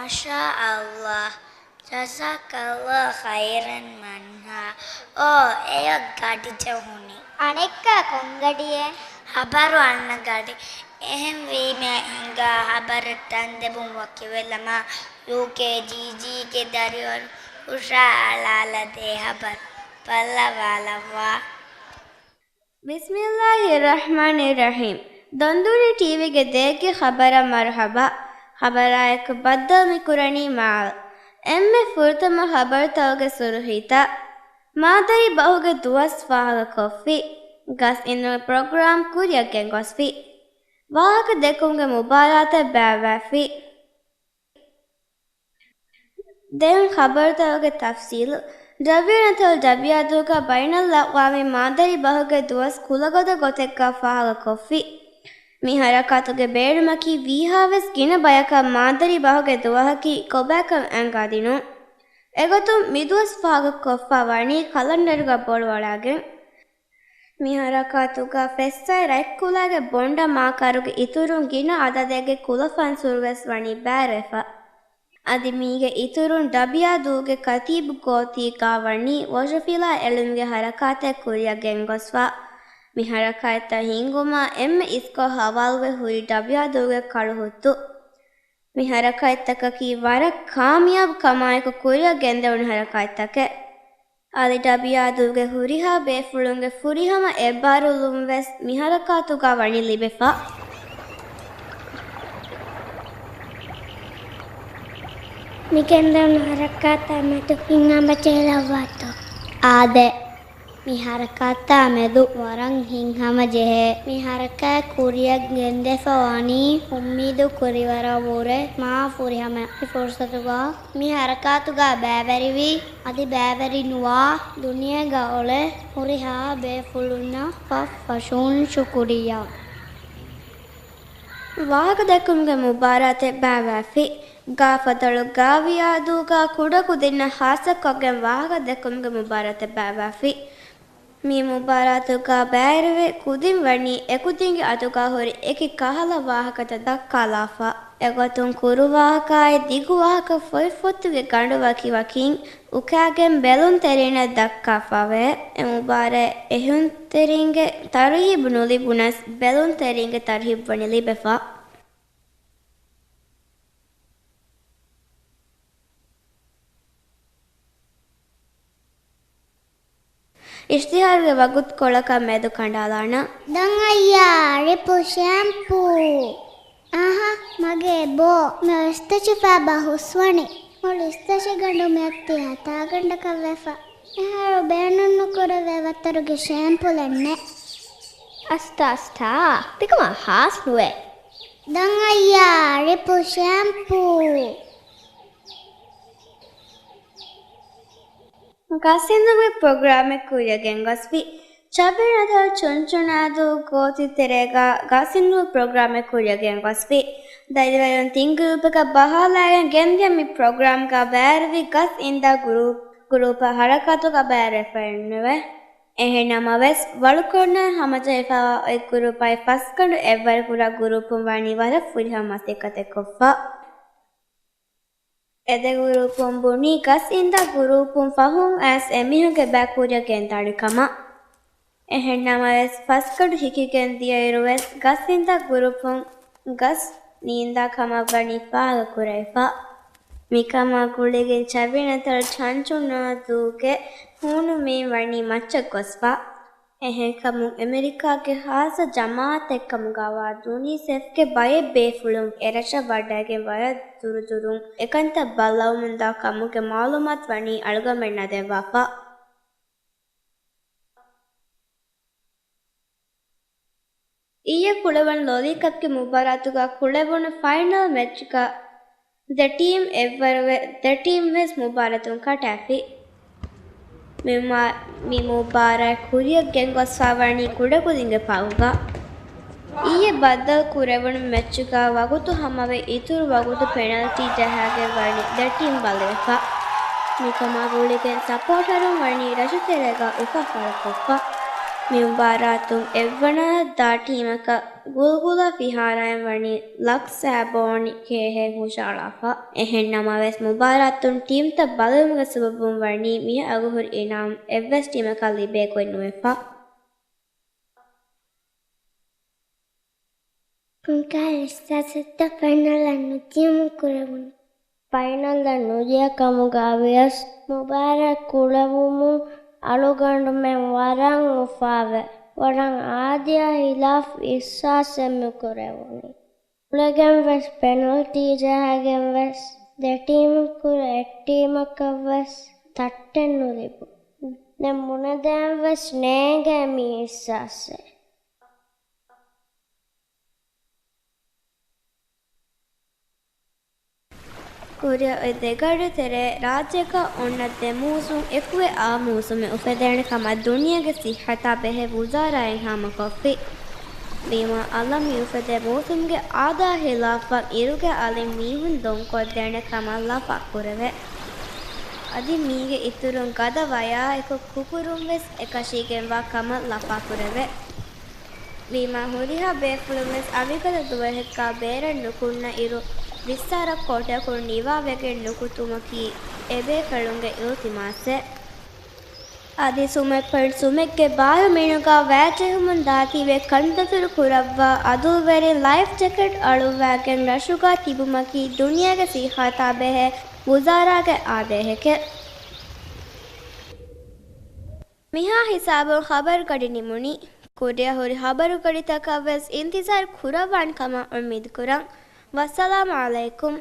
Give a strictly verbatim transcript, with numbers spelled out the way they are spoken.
މާޝާ ﷲ. ޖަޒާކަﷲ ޚައިރަން މަންހާ. އޯ، އެޔޮ ގަޑި ޖެހުނީ. އަނެއްކާ ކޮން ގަޑިއެއް؟ ހަބަރު އަންނަ ގަޑި. އެހެންވީމަ ހިނގާ ހަބަރަށް ޓަން ދެބުން ވަކިވެލަމާ، ޔޫކޭޖީޖީގެ ދަރިވަރު ހުށަހަޅާލަދޭ ހަބަރު ބައްލަވާލައްވާ. ބިސްމިއްލާހިއްރަޙްމާނިއްރަޙީމް. ދޮންދޫނި ޓީވީގެ ދޭއްގެ ޚަބަރަށް މަރުޙަބާ. ޚަބަރާއެކު ބައްދަލު މި ކުރަނީ މާލް. އެންމެ ފުރަތަމަ ޚަބަރުތަކުގެ ސުރުޚީތައް. މާދަރީ ބަހުގެ ދުވަސް ފާހަގަކޮށްފި. ގަސް އިންދުމުގެ ޕްރޮގްރާމް ކުރިއަށް ގެންގޮސްފި. ވާހަކަ ދެއްކުމުގެ މުބާރާތެއް ބައިވެފި. ދެން ޚަބަރުތަކުގެ ތަފްސީލު. ރަބީޢުލް އައްވަލް ޑަބިޔާދޫގަ ބައިނަލްއަޤްވާމީ މާދަރީ ބަހުގެ ދުވަސް ކުލަގަދަ ގޮތެއްގަ ފާހަގަކޮށްފި. މި ހަރަކާތުގެ ބޭނުމަކީ ވީހާވެސް ގިނަ ބަޔަކަށް މާދަރީ ބަހުގެ ދުވަހަކީ ކޮބާކަން އަންގާދިނުން. އެގޮތުން މިދުވަސް ފާހަގަކޮށްފަ ވަނީ ކަލަންޑަރުގަ ބޮޑުވަޑާގެން. މި ހަރަކާތުގަ ފެއްސާއި ރަތްކުލާގެ ބޮނޑަށް މާކަރުގެ އިތުރުން ގިނަ އަދަދެއްގެ ކުލަފަންސުރުވެސް ވަނީ ބައިވެފަ. އަދި މީގެ އިތުރުން ޑަބިޔާދޫގެ ކަތީބު ގޯތީގަ ވަނީ ވަޒަފާ އެޅުމުގެ ހަރަކާތެއް ކުރިއަށް ގެންގޮސްފަ. މި ހަރަކާތްތައް ހިންގުމަށް އެންމެ އިސްކޮށް ހަވާލުވެ ހުރީ ޑަބިޔާދޫގެ ކަޅުހުއްދު. މި ހަރަކާތްތަކަކީ ވަރަށް ކާމިޔާބު ކަމާއެކު ކުރިއަށް ގެންދެވުނު ހަރަކާތްތަކެއް. އަދި ޑަބިޔާދޫގެ ހުރިހާ ބޭފުޅުންގެ ފުރިހަމަ އެއްބާރުލުން ވެސް މި ހަރަކާތުގަ ވަނީ ލިބެފަ. މި ގެންދެވުނު ހަރަކާތާ މެދު ހިތްހަމަޖެހިލައްވާތޯ؟ އާދެ! މި ހަރަކާތާ މެދު ވަރަށް ހިތްހަމަޖެހޭ. މި ހަރަކާތް ކުރިއަށް ގެންދެފަ ވަނީ އުއްމީދު ކުރިވަރަށްވުރެ މާ ފުރިހަމަ ފުރުސަތުގަ. މި ހަރަކާތުގަ ބައިވެރިވި އަދި ބައިވެރިނުވާ ދުނިޔޭގަ އުޅޭ ހުރިހާ ބޭފުޅުންނަށް ފަށްފަށުން ޝުކުރިއްޔާ. ވާހަކަދެއްކުމުގެ މުބާރާތެއް ބައިވެފި. ގާފަދަޅު ގާވިޔާދޫގަ ކުޑަކުދިންނަށް ހާއްސަކޮށްގެން ވާހަކަދެއްކުމުގެ މުބާރާތެއް ބައިވެފި. މި މުބާރާތުގަ ބައިވެރިވި ކުދިން ވަނީ އެކުދިންގެ އަތުގަ ހުރި އެކި ކަހަލަ ވާހަކަތައް ދައްކާލާފަ. އެގޮތުން ކުރު ވާހަކާއި ދިގު ވާހަކަ ފޮތްފޮތުގެ ގަނޑު ވަކިވަކިން އުކާގެން ބެލުންތެރިންނަށް ދައްކާފަވޭ. އެ މުބާރާތް އެހުންތެރިންގެ ތަރުހީބު ނުލިބުނަސް، ބެލުންތެރިންގެ ތަރުހީބު ވަނީ ލިބެފަ. އިޝްތިހާރުގެ ވަގުތުކޮޅަކަށް މެދު ކަނޑާލާނަން. ދަން އައްޔާ ރިޕް ޝެމްޕޫ. އަހަ، މަގޭ ބޯ، މި އޮއްސަ ތަށިފަ ބަހުސް ވަނީ. މޮޅު އިސްތަށިގަނޑު މިއޮތީ ހަތާގަނޑަކަށް ވެފަ. އެހާރު ބޭނުން ނުކުރެވޭ ވަތަރުގެ ޝެމްޕޫލެއް ނެތް. އަސްތާ އަސްތާ، ތިކަމާ ހާސް ނުވޭ. ދަން އައްޔާ ރިޕް ޝެމްޕޫ. ގަސް އިންދުމުގެ ޕްރޮގްރާމެއް ކުރިއަށް ގެންގޮސްފި. ޗަބިނަތަޅު ޗުންޗުނާދޫ ގޯތި ތެރޭގަ ގަސް އިންދުމުގެ ޕްރޮގްރާމެއް ކުރިއަށް ގެންގޮސްފި. ދަރިވަރުން ތިން ގްރޫޕަކަށް ބަހާލައިގެން ގެންދިޔަ މި ޕްރޮގްރާމްގަ ބައިވެރިވި ގަސް އިންދާ ގްރޫޕް، ގްރޫޕަށް ހަރަކާތުގަ ބައިވެރިވެފައެއްނުވޭ. އެހެންނަމަވެސް، ވަޅުކޮށްނާން ހަމަޖެހިފައިވާ އޮތް ގްރޫޕާއި ފަސްގަނޑު އެއްވަރުކުރާ ގްރޫޕުން ވަނީ ވަރަށް ފުރިހަމަ މަސައްކަތެއް ކޮށްފަ. އެ ދެ ގުރޫޕުން ބުނީ، ގަސް އިންދާ ގުރޫޕުން ފަހުން އައިސް އެމީހުންގެ ބައި ކުރިއަށް ގެންދާނެ ކަމަށް. އެހެން ނަމަވެސް، ފަސްގަނޑު ހިކިގެން ދިޔައިރު ވެސް ގަސް އިންދާ ގުރޫޕުން ގަސް ނީނދާ ކަމަށް ވަނީ ފާހަގަ ކުރެވިފަ. މިކަމާ ގުޅިގެން ޗަބިނަތަޅު ޗަންޗުނާދޫގެ ހޫނު މީން ވަނީ މައްޗަށް ގޮސްފަ. އެހެންކަމުން އެމެރިކާގެ ހާއްސަ ޖަމާއަތެއްކަމުގައިވާ ޔޫނިސެފްގެ ބައެއް ބޭފުޅުން އެރަށަށް ވަޑައިގެން ވަރަށް ދުރުދުރުން އެކަންތައް ބައްލަވަމުންދާ ކަމުގެ މައުލޫމާތު ވަނީ އަޅުގަނޑުމެންނާ ދެއްވާފަ. އިއްޔެ ކުޅެވުނު ލޮލީ ކަޕްގެ މުބާރާތުގަ ކުޅެވުނު ފައިނަލް މެޗްގަ ދެ ޓީމް އެއްވަރުވެ، ދެ ޓީމް ވެސް މުބާރާތުން ކަޓައިފި. މި މާ-، މި މުބާރާތް ކުރިއަށް ގެންގޮސްފަ ވަނީ ކުޑަކުދިންގެ ޕާކުގަ. އިއްޔެ ބައްދަލު ކުރެވުނު މެޗުގަ ވަގުތު ހަމަވެ، އިތުރު ވަގުތު ޕެނަލްޓީ ޖަހާގެން ވަނީ ދެ ޓީމް ބަލިވެފަ. މިކަމާ ގުޅިގެން ސަޕޯޓަރުން ވަނީ ރަށުތެރޭގަ އުފާ ފަޅުކޮށްފަ. މި މުބާރާތުން އެއްވަނަ ދާ ޓީމަކަށް ގުލްގުލާ ފިހާރައިން ވަނީ ލަކް ސާބޯނި ކޭހެއް ހުށައަޅާފަ. އެހެން ނަމަވެސް، މުބާރާތުން ޓީމްތައް ބަދަލުވުމުގެ ސަބަބުން ވަނީ މިހާ އަގުހުރި އިނާމް އެއްވެސް ޓީމަކަށް ލިބޭ ގޮތް ނުވެފަ. ކޮންކަހަލަ އިޙްސާސްތައް ފައިނަލަށް ނުދިޔުމުން ކުރެވުނީ؟ ފައިނަލަށް ނުދިޔަ ކަމުގައި ވިޔަސް، މުބާރާތް ކުޅެވުމުން އަޅުގަނޑުމެން ވަރަށް އުފާވެ، ވަރަށް އާދަޔާ ހިލާފް އިޙްސާސެއް މި ކުރެވުނީ. އުޅެގެން ވެސް ޕެނަލްޓީ ޖަހައިގެން ވެސް ދެ ޓީމަކުރެ އެއް ޓީމަކަށް ވެސް ތައްޓެއް ނުލިބުނު. ދެން ބުނެދޭން ވެސް ނޭނގޭ މި އިޙްސާސެއް. ކުރިއަށް އޮތް ދެ ގަޑި ތެރޭ ރާއްޖޭގަ އޮންނަ ދެ މޫސުން އެކުވެ އާ މޫސުމެއް އުފެދޭނެ ކަމަށް ދުނިޔޭގެ ސިއްހަތާ ބެހޭ ވުޒާރާ އިލްހާމުކޮށްފި. ވީމާ، އަލަށް މި އުފެދޭ މޫސުމްގެ އާދައާ ހިލާފަށް އިރުގެ އަލިން މީހުން ދޮންކޮށްދޭނެ ކަމަށް ލަފާ ކުރެވޭ. އަދި މީގެ އިތުރުން ގަދަ ވަޔާ އެކު ކުކުރުން ވެސް އެކަށީގެންވާ ކަމަށް ލަފާ ކުރެވޭ. ވީމާ، ހުރިހާ ބޭފުޅުން ވެސް އަވިގަދަ ދުވަހެއްގަ ބޭރަށް ނުކުންނަ އިރު، ވިއްސާރަ ކޯޓަކުން ނިވާވެގެން ނުކުތުމަކީ އެބޭފުޅުންގެ އިލްތިމާސެއް. އަދި ސުމެއް ޕޮއިންޓް ސުމެއްގެ ބާރަ މިނުގަ ވައިޖެހުމުން ދާތީވެ ކަންތައްތަރު ކުރައްވާ އަދުލްވެރިން ލައިފް ޖެކެޓް އަޅުއްވާގެން ރަށުގަ ތިބުމަކީ ދުނިޔޭގެ ސިއްހަތާ ބެހޭ ވުޒާރާގެ އާދޭހެކެއް. މިހާ ހިސާބުން ޚަބަރުގަޑި ނިމުނީ. ކުރިއަށް ހުރި ޚަބަރުގަޑިތަކަށް ވެސް އިންތިޒާރު ކުރައްވާނެ ކަމަށް އުއްމީދު ކުރަން. ވައްސަލާމް އަލައިކުމް.